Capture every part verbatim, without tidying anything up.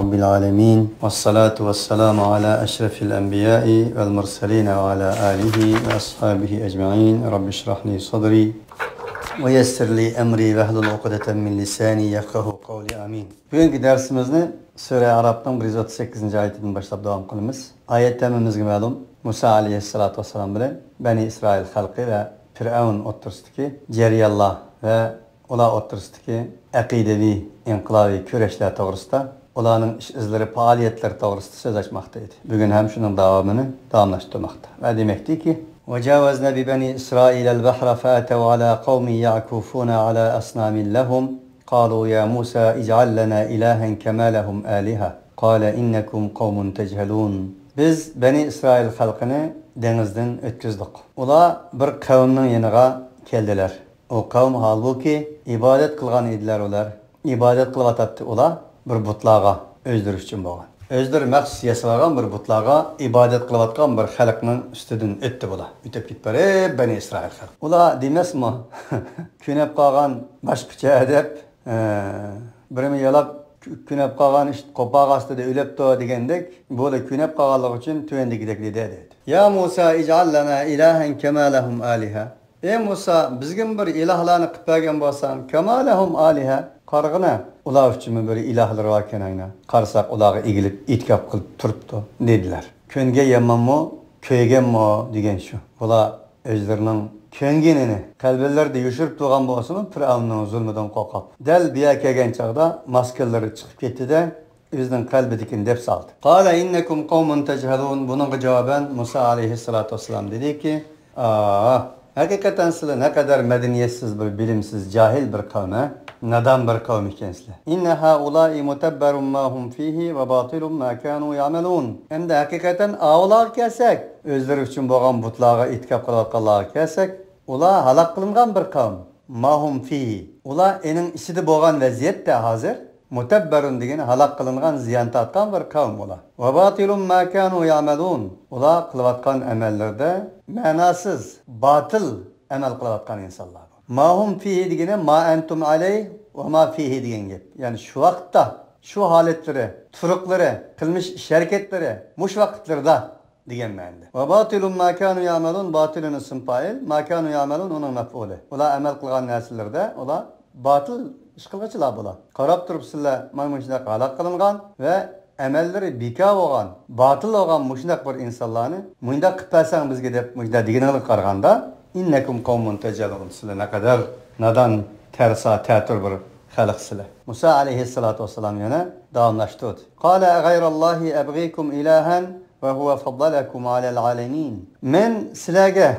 رب العالمين، والصلاة والسلام على أشرف الأنبياء والمرسلين وعلى آله وأصحابه أجمعين. رب اشرح لي صدري ويسر لي أمري واحلل عقدة من لساني يفقهوا قولي. آمين. بۈگۈنكى دەرسىمىزنى سۈرە ئەئرافنىڭ بىر يۈز ئوتتۇز سەككىزىنچى ئايىتىدىن باشلاپ داۋام قىلىمىز. ئايەت ھەممىمىزگە مەلۇم. مۇسا ئەلەيھىسسالاتۇ ۋەسسالام بىلەن بەنى ئىسرائىل خەلقى ۋە پىرئەۋن ئوتتۇرىسىدىكى جەريانلار ۋە ئۇلار ئوتتۇرىسىدىكى ئەقىدىۋى ئىنقىلابىي كۈرەشلەر توغرىسىدا، ئۇلارنىڭ ئىش ئىزلىرى، پائالىيەتلىرى توغرىسىدا سۆز ئاچماقتا ئىدى. بۈگۈن ھەم شۇنىڭ داۋامىنى داۋاملاشتۇرماقتا ۋە دېمەكتىكى، وجاوزنا ببني إسرائيل البحر فأتوا على قوم يعكفون على أصنام لهم قالوا يا موسى اجعل لنا إلها كما لهم آلهة قال إنكم قوم تجهلون. بىز بەنى ئىسرائىل خەلقىنى دېڭىزدىن ئۆتكۈزدۇق. ئۇلار بىر قەۋمنىڭ يېنىغا كەلدىلەر. ئۇ قەۋم، ھالبۇكى، ئىبادەت قىلغان ئىدىلەر ئۇلار. ئىبادەت قىلىۋاتاتتى ئۇلار بىر بۇتلارغا، ئۆزلىرى ئۈچۈن بولغان. ئۆزلىرى مەخسۇس ياسىۋالغان بىر بۇتلارغا ئىبادەت قىلىۋاتقان بىر خەلقنىڭ ئۈستىدىن ئۆتتى بۇلار. ئۆتۈپ كېتىپ بېرىپ، بەنى ئىسرائىل خەلق. ئۇلار دېمەسمۇ، كۆنۈپ قالغان باشقىچە دەپ، ئە، بىرىمۇ يالاپ، كۆ-، كۆنۈپ قالغان ئىشت قوپاق ئاستىدا ئۆلۈپتۇ دېگەندەك، بۇلا كۆنۈپ قالغانلىقى ئۈچۈن تۆۋەندىكىدەك دېدى، دەيدۇ. يا موسى اجعل لنا إلها كما لهم آلهة. ئەي مۇسا، بىزگىمۇ بىر ئىلاھلارنى قىلىپ بەرگەن بولساڭ، كما لهم آلهة. قارىغىنا، ئۇلار ئۈچۈنمۇ بىر ئىلاھلىرى باركەن ئاينا. قارىساق، ئۇلارغا ئېگىلىپ ئېتىكاپ قىلىپ تۇرۇپتۇ، دېدىلەر. كۆنگەن يامانمۇ، كۆيگەنمۇ دېگەن شۇ. بۇلار ئۆزلىرىنىڭ كۆنگىنىنى قەلبىلىرىدە يوشۇرۇپ تۇرغان بولسىمۇ، پىرئەۋننىڭ زۇلمىدىن قورقۇپ، دەل بۇ يەرگە كەلگەن چاغدا ماسكىلىرى چىقىپ كەتتى-دە، ئۆزىنىڭ قەلبىدىكىنى دەپ سالدى. قال إنكم قوم تجهلون. بۇنىڭغا جاۋابەن مۇسا ئەلەيھىسسالاتۇ ۋەسسالام دېدىكى، ئاھ، ھەقىقەتەن سىلەر نەقەدەر مەدەنىيەتسىز، بىر بىلىمسىز، جاھىل بىر قەۋم، ھە؟ نادان بىر قەۋم ئىكەنسىلەر. إن هؤلاء متبر ما هم فيه وباطل ما كانوا يعملون. ئەمدى ھەقىقەتەن ئاۋۇلارغا كەلسەك، ئۆزلىرى ئۈچۈن بولغان بۇتلارغا ئېتىكاپ قىلىۋاتقانلارغا كەلسەك، ئۇلار ھالاك قىلىنغان بىر قەۋم. ما هم فيه. ئۇلار ئېنىڭ ئىچىدە بولغان ۋەزىيەتتە ھازىر. مۇتەببەرۇن دېگىنى ھالاك قىلىنغان، زىيان تارتقان بىر قەۋم ئۇلار. ۋە باتىلۇن ما كانۇ يەئمەلۇن. ئۇلار قىلىۋاتقان ئەمەللىرىدە مەناسىز، باتىل ئەمەل قىلىۋاتقان ئىنسانلار. ما ھۇم فىھى دېگىنى ما ئەنتۇم ئەلەيھ ۋە ما فىھى دېگەن گەپ. يەنى شۇ ۋاقىتتا، شۇ ھالەتلىرى، تۇرۇقلىرى، قىلمىش ئىش ھەرىكەتلىرى مۇشۇ ۋاقىتلىرىدا دېگەن مەنىدە. ۋە باتىلۇن ما كانۇ يەئمەلۇن، باتىلۇن ئىسىم پائىل، ما كانۇ يەئمەلۇن ئۇنىڭ مەپئۇلى. ئۇلار ئەمەل قىلغان نەرسىلىرىدە ئۇلار باتىل ئىش قىلغۇچىلار بۇلار. قاراپ تۇرۇپسىلەر، مانا مۇشۇنداق ھالاك قىلىنغان ۋە ئەمەللىرى بىكار بولغان، باتىل بولغان مۇشۇنداق بىر ئىنسانلارنى مۇنداق قىلىپ بەرسەڭ بىزگە دەپ مۇشۇنداق دېگىنىڭلارغا قارىغاندا، ئىننەكۇم قەۋمۇن تەجھەلۇن، سىلەر نەقەدەر نادان، تەرسا، تەتۈر بىر خەلقسىلەر. مۇسا ئەلەيھىسسالاتۇ ۋەسسالام يەنە داۋاملاشتۇردى. قال أغير الله أبغيكم إلها وهو فضلكم على العالمين. مەن سىلەرگە،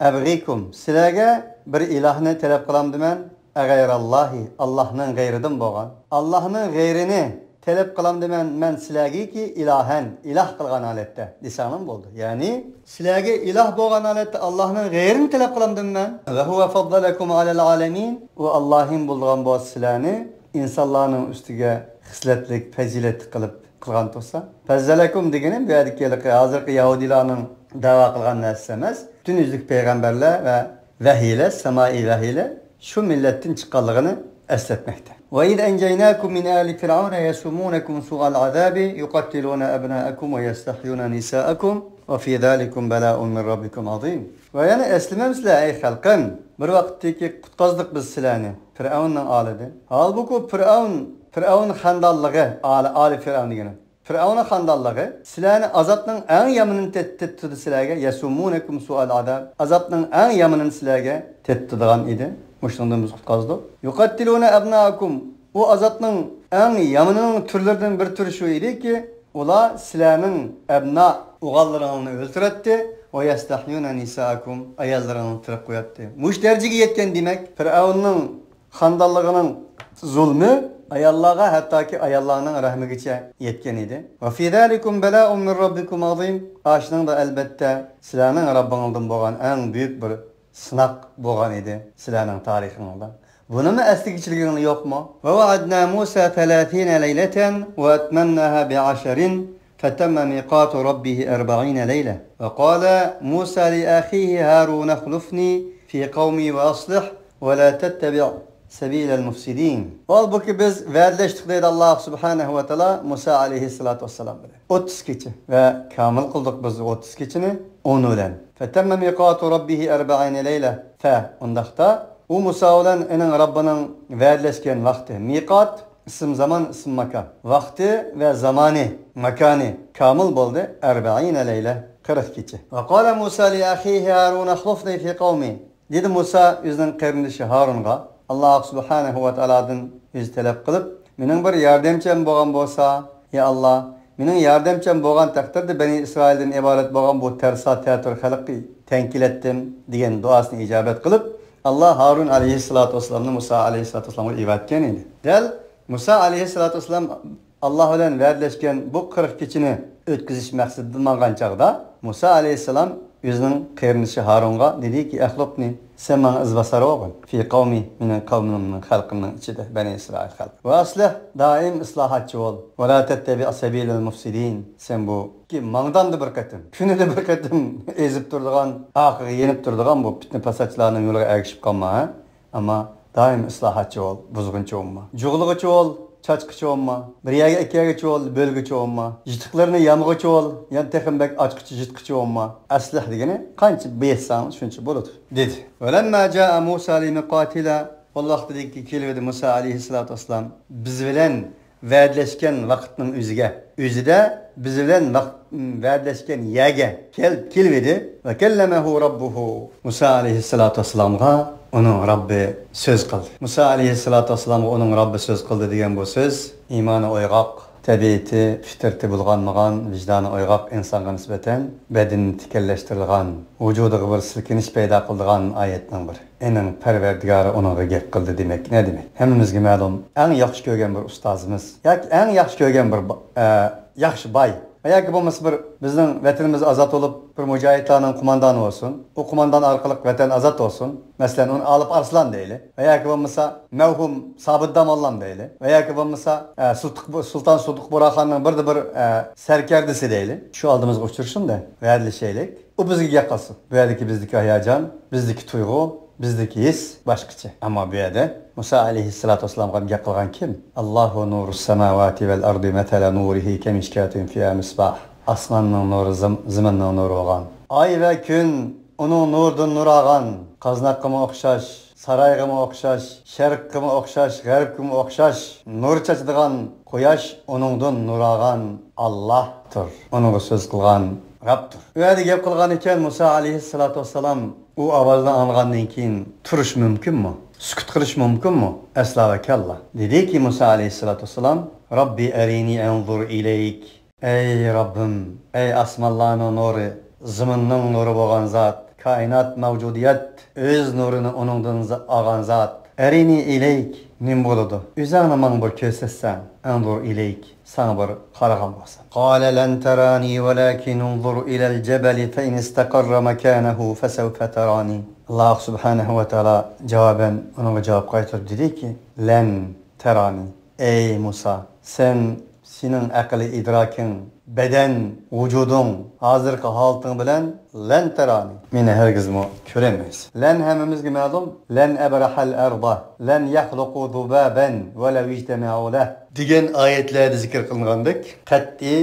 أبغيكم، سىلەرگە بىر ئىلاھنى تەلەپ قىلامدىمەن؟ أغير الله، ئاللاھنىڭ غەيرىدىن بولغان. ئاللاھنىڭ غەيرىنى تەلەپ قىلامدىمەن مەن سىلەرگىكى، إلها، ئىلاھ قىلغان ھالەتتە دېسەڭلارمۇ بولىدۇ. يەنى، سىلەرگە ئىلاھ بولغان ھالەتتە ئاللاھنىڭ غەيرىنى تەلەپ قىلامدىمەن مەن؟ وهو فضلكم على العالمين. ئۇ ئاللاھىم بولىدىغان بولسا سىلەرنى ئىنسانلارنىڭ ئۈستىگە خىسلەتلىك، پەزىلەتلىك قىلىپ قىلغان تۇرسا. فەززەلەكۇم دېگىنى بۇ يەردىكى ھېلىقى ھازىرقى يەھۇدىيلارنىڭ دەۋا قىلغان نەرسىسى ئەمەس. پۈتۈن يۈزلۈك پەيغەمبەرلەر ۋە ۋەھىيلەر، سامائىي ۋەھىيلەر شۇ مىللەتتىن چىققانلىقىنى ئەسلەتمەكتە. وإذ أنجيناكم من آل فرعون يسومونكم سوء العذاب يقتلون أبناءكم ويستحيون نساءكم وفي ذلكم بلاء من ربكم عظيم. ۋە يەنە ئەسلىمەمسىلەر، ئەي خەلقىم، بىر ۋاقىتتىكى قۇتقازدۇق بىز سىلەرنى پىرئەۋننىڭ ئالىدىن. ھالبۇكى پىرئەۋن، پىرئەۋن خەندانلىقى، ئالى، ئالى پىرئەۋن دېگىنى. پىرئەۋننىڭ خەندانلىقى سىلەرنى ئازابنىڭ ئەڭ يامىنىنى تېت-، تېتىتىدۇ سىلەرگە. يسومونكم سوء العذاب. ئازابنىڭ ئەڭ يامىنىنى سىلەرگە تېتىتىدىغان ئىدى. مۇشۇنىڭدىن بىز قۇتقازدۇق. يقتلون أبناءكم. ئۇ ئازابنىڭ ئەڭ يامىنىنىڭ تۈرلىرىدىن بىر تۈرى شۇ ئىدىكى، ئۇلار سىلەرنىڭ ئەبنا، ئوغۇللىرىڭلارنى ئۆلتۈرەتتى. ويستحيون نساءكم، ئاياللىرىڭلارنى تىرىپ قوياتتى. مۇشۇ دەرىجىگە يەتكەن دېمەك، پىرئەۋننىڭ خەندانلىقىنىڭ زۇلمى ئاياللارغا، ھەتتاكى ئاياللارنىڭ رەھمىگىچە يەتكەن ئىدى. وفي ذلكم بلاء من ربكم عظيم. ئاشۇنىڭدا ئەلبەتتە سىلەرنىڭ رەببىڭىزدىن بولغان ئەڭ بۈيۈك بىر سىناق بولغان ئىدى سىلەرنىڭ تارىخىڭىزدا. بۇنىمۇ ئەستە كېچىرگىنىڭلار يوقمۇ؟ ووعدنا موسى ثلاثين ليلة وأتممناها بعشر فتم ميقات ربه أربعين ليلة. وقال موسى لأخيه هارون اخلفني في قومي وأصلح ولا تتبع سبيل المفسدين. ھالبۇكى، بىز ۋەدىلەشتۇق، دەيدۇ ئاللاھ سۇبھانەھۇ ۋە تائالا مۇسا ئەلەيھىسسالاتۇ ۋەسسالام بىلەن. ئوتتۇز كېچە. ۋە كامىل قىلدۇق بىز ئوتتۇز كېچىنى ئون بىلەن. فتم ميقات ربه أربعين ليلة. فە، ئۇنداقتا، ئۇ مۇسا بىلەن ئېنىڭ رەببىنىڭ ۋەدىلەشكەن ۋاقتى، مىقات، ئىسىم زامان، ئىسىم ماكان. ۋاقتى ۋە زامانى، ماكانى كامىل بولدى. أربعين ليلة، قىرىق كېچە. وقال موسى لأخيه هارون اخلفني في قومي. دېدى مۇسا ئۆزىنىڭ قېرىندىشى ھارۇنغا، ئاللاھ سۇبھانەھۇ ۋە تائالادىن ئۆزى تەلەپ قىلىپ، مېنىڭ بىر ياردەمچىم بولغان بولسا، يا ئاللاھ، مېنىڭ ياردەمچىم بولغان تەقدىردە بەنى ئىسرائىلدىن ئىبارەت بولغان بۇ تەرسا تەتۈر خەلقنى تەڭ كېلەتتىم، دېگەن دۇئاسىنى ئىجابەت قىلىپ، ئاللاھ ھارۇن ئەلەيھىسسالاتۇ ۋەسسالامنى مۇسا ئەلەيھىسسالاتۇ ۋەسسالامغا ئېۋەتكەن ئىدى. دەل مۇسا ئەلەيھىسسالاتۇ ۋەسسالام ئاللاھ بىلەن ۋەدىلەشكەن بۇ قىرىق كېچىنى ئۆتكۈزۈش مەقسىتىدە ماڭغان چاغدا، مۇسا ئەلەيھىسسالام ئۆزىنىڭ قېرىندىشى ھارۇنغا دېدىكى، ئەخلۇفنى، سەن ماڭا ئىزباسار بولغىن، في قومي، مېنىڭ قەۋمىمنىڭ، خەلقىمنىڭ ئىچىدە، بەنى ئىسرائىل خەلقى. ۋە ئەسلىھ، دائىم ئىسلاھاتچى بول. ۋە لا تەتتەبىئ سەبىلەل مۇفسىدىن. سەن بۇ ماڭدامدا بىر قېتىم، كۈنىدە بىر قېتىم ئېزىپ تۇرىدىغان، ئارقىغا يېنىپ تۇرىدىغان بۇ پىتنە پاساتچىلارنىڭ يولىغا ئەگىشىپ قالما، ھە؟ ئەمما دائىم ئىسلاھاتچى بول، بۇزغۇنچى بولما. جۇغلىغۇچى بول، چاچقۇچى بولما. بىر يەرگە ئەكەلگۈچى بول، بۆلگۈچى بولما. يىتىقلىرىنى يامىغۇچى بول، يەنە تېخىمۇ بەك ئاچقۇچى، يىتقۇچى بولما. ئەسلىھ دېگىنى قانچە بېسىساڭ شۇنچە بولىدۇ، دېدى. ولما جاء موسى لميقاتنا، بۇ ۋاقىتتىكى كېلىۋىدى مۇسا ئەلەيھىسسالاتۇ ۋەسسالام بىز بىلەن ۋەدىلەشكەن ۋاقىتنىڭ ئۆزىگە، ئۆزىدە بىز بىلەن ۋاقىت، ۋەدىلەشكەن يەرگە كەل-، كېلىۋىدى. وكلمه ربه. مۇسا ئەلەيھىسسالاتۇ ۋەسسالامغا ئۇنىڭ رەببى سۆز قىلدى. مۇسا ئەلەيھىسسالاتۇ ۋەسسالامغا ئۇنىڭ رەببى سۆز قىلدى دېگەن بۇ سۆز ئىمانى ئويغاق، تەبىئىتى، فىترىتى بۇلغانمىغان، ۋىجدانى ئويغاق ئىنسانغا نىسبەتەن بەدىنى تىكەنلەشتۈرىدىغان، ۋۇجۇدىغا بىر سىلكىنىش پەيدا قىلىدىغان ئايەتنىڭ بىرى. ئېنىڭ پەرۋەردىگارى ئۇنىڭغا گەپ قىلدى دېمەك نە دېمەك؟ ھەممىمىزگە مەلۇم، ئەڭ ياخشى كۆرگەن بىر ئۇستازىمىز ياكى ئەڭ ياخشى كۆرگەن بىر با-، ئە، ياخشى باي ۋە ياكى بولمىسا بىر بىزنىڭ ۋەتىنىمىز ئازاد بولۇپ، بىر مۇجاھىدلارنىڭ قوماندانى بولسۇن، ئۇ قوماندان ئارقىلىق ۋەتەن ئازاد بولسۇن. مەسىلەن، ئۇنى ئالىپ ئارسلان دەيلى ۋە ياكى بولمىسا مەۋھۇم سابىت داموللام دەيلى ۋە ياكى بولمىسا، ئە، سۇلتۇق-، سۇلتان سۇدۇق بۇراخاننىڭ بىردە بىر، ئە، سەركەردىسى دەيلى. شۇ ئالدىمىزغا ئۇچرىشىڭدا ۋەدىلىشەيلىك. ئۇ بىزگە گەپ قىلسۇن. بۇ يەردىكى بىزدىكى ھاياجان، بىزدىكى تۇيغۇ، بىزدىكى ھېس باشقىچە. ئەمما بۇ يەردە مۇسا ئەلەيھىسسالاتۇ ۋەسسالامغا گەپ قىلغان كىم؟ الله نور السماوات والأرض مثل نوره كمشكاة فيها مصباح. ئاسماننىڭ نۇرى، زىم-، زېمىننىڭ نۇرى بولغان. ئاي ۋە كۈن ئۇنىڭ نۇرىدىن نۇر ئالغان. قازناققىمۇ ئوخشاش، سارايغىمۇ ئوخشاش، شەرققىمۇ ئوخشاش، غەربكىمۇ ئوخشاش نۇر چاچىدىغان قۇياش ئۇنىڭدىن نۇر ئالغان ئاللاھتۇر. ئۇنىڭغا سۆز قىلغان رەبتۇر. ئۇ يەردە گەپ قىلغان ئىكەن مۇسا ئەلەيھىسسالاتۇ ۋەسسالام، ئۇ ئاۋازنى ئاڭلىغاندىن كېيىن تۇرۇش مۇمكىنمۇ؟ سۈكۈت قىلىش مۇمكىنمۇ؟ ئەسلا ۋە كاللا. دېدىكى مۇسا ئەلەيھىسسالاتۇ ۋەسسالام، رەببى ئەرىنى ئەنزۇر ئىلەيك. ئەي رەببىم، ئەي ئاسمانلارنىڭ نۇرى، زېمىننىڭ نۇرى بولغان زات، كائىنات، مەۋجۇدىيەت ئۆز نۇرىنى ئۇنىڭدىن ز-، ئالغان زات. ئەرىنى ئىلەيك، نېمە بولىدۇ؟ ئۆزۈڭنى ماڭا بىر كۆرسەتسەڭ، ئەنزۇر ئىلەيك، ساڭا بىر قارىغان بولسام. قال لن تراني ولكن انظر إلى الجبل فإن استقر مكانه فسوف تراني. ئاللاھ سۇبھانەھۇ ۋە تائالا جاۋابەن ئۇنىڭغا جاۋاب قايتۇرۇپ دېدىكى، لەن تەرانى. ئەي مۇسا، سەن، سېنىڭ ئەقلىي ئىدراكىڭ، بەدەن، ۋۇجۇدۇڭ، ھازىرقى ھالىتىڭ بىلەن لەن تەرانى، مېنى ھەرگىزمۇ كۆرەلمەيسەن. لەن ھەممىمىزگە مەلۇم، لەن ئەبرەھەل ئەرضە، لەن يەخلۇقۇ زۇبابەن ۋەلەۋ ئىجتەمەئۇ لەھ دېگەن ئايەتلەردە زىكىر قىلىنغاندەك قەتئىي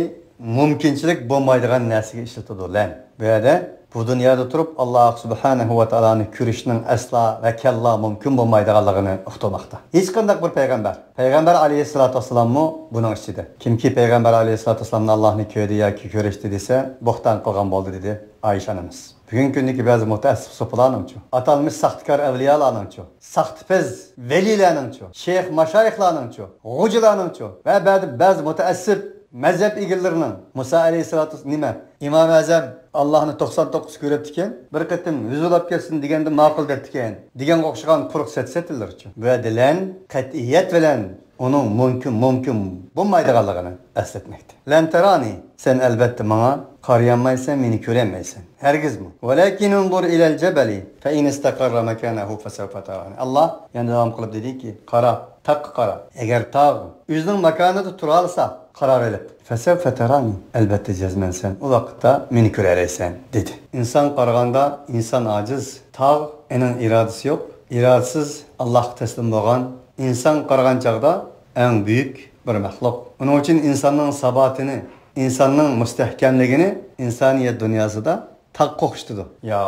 مۇمكىنچىلىك بولمايدىغان نەرسىگە ئىشلىتىدۇ لەن. بۇ يەردە بۇ دۇنيادا تۇرۇپ ئاللاھ سۇبھانەھۇ ۋە تائالانى كۆرۈشنىڭ ئەسلا ۋە كاللا مۇمكىن بولمايدىغانلىقىنى ئۇقتۇرماقتا. ھېچقانداق بىر پەيغەمبەر، پەيغەمبەر ئەلەيھىسسالاتۇ ۋەسسالاممۇ بۇنىڭ ئىچىدە. كىمكى پەيغەمبەر ئەلەيھىسسالاتۇ ۋەسسالامنى ئاللاھنى كۆردى ياكى كۆرۈشتى دېسە، بۇھتان قىلغان بولدى، دېدى ئائىشە ئانىمىز. بۈگۈنكى كۈندىكى بەزى مۇتەئەسسىپ سوپىلارنىڭچۇ، ئاتالمىش ساختىكار ئەۋلىيالارنىڭچۇ، ساختىپەز ۋەلىيلەرنىڭچۇ، شەيخ ماشايىخلارنىڭچۇ، غوجىلارنىڭچۇ ۋە بەزى، بەزى مۇتەئەسسىپ مەزھەپ ئىگىلىرىنىڭ مۇسا ئەلەيھىسسالاتۇ نېمە، ئىمام ئەزەم ئاللاھنى توقسان توققۇز كۆرۈپتىكەن، بىر قېتىم ھۇزۇرلاپ كەتسۇن دېگەندە ماقۇل دەپتىكەن دېگەنگە ئوخشىغان قۇرۇق سەت-سەتىلىرىچۇ. بۇ يەردە لەن قەتئىيەت بىلەن ئۇنىڭ مۇمكىن، مۇمكىن بولمايدىغانلىقىنى ئەسلەتمەكتە. لەن تەرانى، سەن ئەلۋەتتە ماڭا قارىيالمايسەن، مېنى كۆرەلمەيسەن. ھەرگىزمۇ. ۋەلەكىن ئۇنزۇر ئىلەل جەبەلى فەئىن ئىستەقەررە مەكانەھۇ فەسەۋفە تەرانى. ئاللاھ يەنە داۋام قىلىپ دېدىكى، قارا، تاغقا قارا. ئەگەر تاغ ئۆزىنىڭ ماكانىدا تۇرالىسا، قارار ئېلىپ، فەسەۋفە تەرانى، ئەلۋەتتە جەزمەن سەن ئۇ ۋاقىتتا مېنى كۆرەلەيسەن، دېدى. ئىنسان قارىغاندا ئىنسان ئاجىز، تاغ ئېنىڭ ئىرادىسى يوق، ئىرادىسىز ئاللاھقا تەسلىم بولغان ئىنسانغا قارىغان چاغدا ئەڭ بۈيۈك بىر مەخلۇق. ئۇنىڭ ئۈچۈن ئىنساننىڭ ساباتىنى، ئىنساننىڭ مۇستەھكەملىكىنى ئىنسانىيەت دۇنياسىدا تاغقا ئوخشىتىدۇ. يا،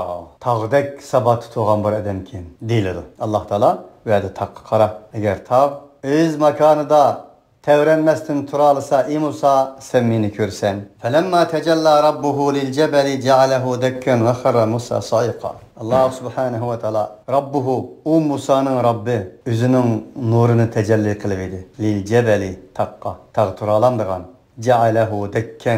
تاغدەك ساباتى تۇرغان بىر ئادەمكەن دېيىلىدۇ. ئاللاھ تائالا بۇ يەردە تاغقا قارا. ئەگەر تاغ ئۆز ماكانىدا تەۋرەنمەستىن تۇرالىسا، ئى مۇسا، سەن مېنى كۆرسەن. فلما تجلى ربه للجبل جعله دكا وخر موسى صعيقا. ئاللاھ سۇبھانەھۇ ۋە تائالا ربه، ئۇ مۇسانىڭ رەببى ئۆزىنىڭ نۇرىنى تەجەللى قىلىۋىدى. للجبل، تاغقا، تاغ تۇرالامدىغان. جعله دكا،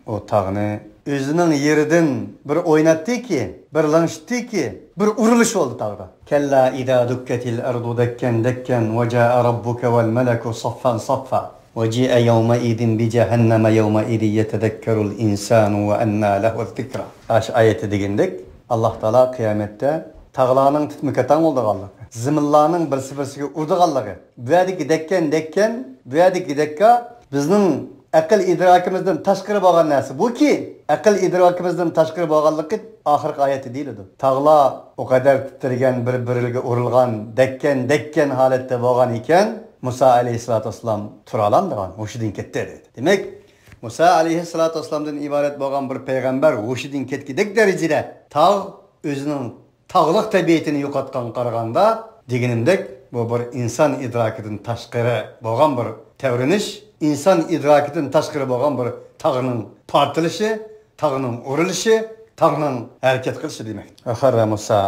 ئۇ تاغنى ئۆزىنىڭ يېرىدىن بىر ئويناتتىكى، بىر لىڭشىتتىكى، بىر ئۇرۇلۇش بولدى تاغدا. كلا إذا دكت الأرض دكا دكا وجاء ربك والملك صفا صفا وجيء يومئذ بجهنم يومئذ يتذكر الإنسان وأنى له الذكرى. ئاشۇ ئايەتتە دېگەندەك، ئاللاھ تائالا قىيامەتتە تاغلارنىڭ تىتمىكاتاڭ بولىدىغانلىقى، زېمىنلارنىڭ بىرسى بىرسىگە ئۇرىدىغانلىقى، بۇ يەردىكى دەككەن دەككەن، بۇ يەردىكى دەككا بىزنىڭ ئەقىل ئىدراكىمىزدىن تاشقىرى بولغان نەرسە. بۇكى ئەقىل ئىدراكىمىزدىن تاشقىرى بولغانلىقى ئاخىرقى ئايەتتە دېيىلىدۇ. تاغلار ئۇ قەدەر تىترىگەن، بىر-بىرىگە ئۇرۇلغان، دەككەن دەككەن ھالەتتە بولغان ئىكەن، مۇسا ئەلەيھىسسالاتۇ ۋەسسالام تۇرالامدىغان، ھوشىدىن كەتتى دەيدۇ. دېمەك، مۇسا ئەلەيھىسسالاتۇ ۋەسسالامدىن ئىبارەت بولغان بىر پەيغەمبەر ھوشىدىن كەتكۈدەك دەرىجىدە تاغ ئۆزىنىڭ تاغلىق تەبىئىتىنى يوقاتقانغا قارىغاندا، دېگىنىمدەك، بۇ بىر ئىنسان ئىدراكىدىن تاشقىرى بولغان بىر تەۋرىنىش، ئىنسان ئىدراكىدىن تاشقىرى بولغان بىر تاغنىڭ پارتلىشى، تاغنىڭ ئۇرۇلۇشى، تاغنىڭ ھەرىكەت قىلىشى دېمەك. وخر موسى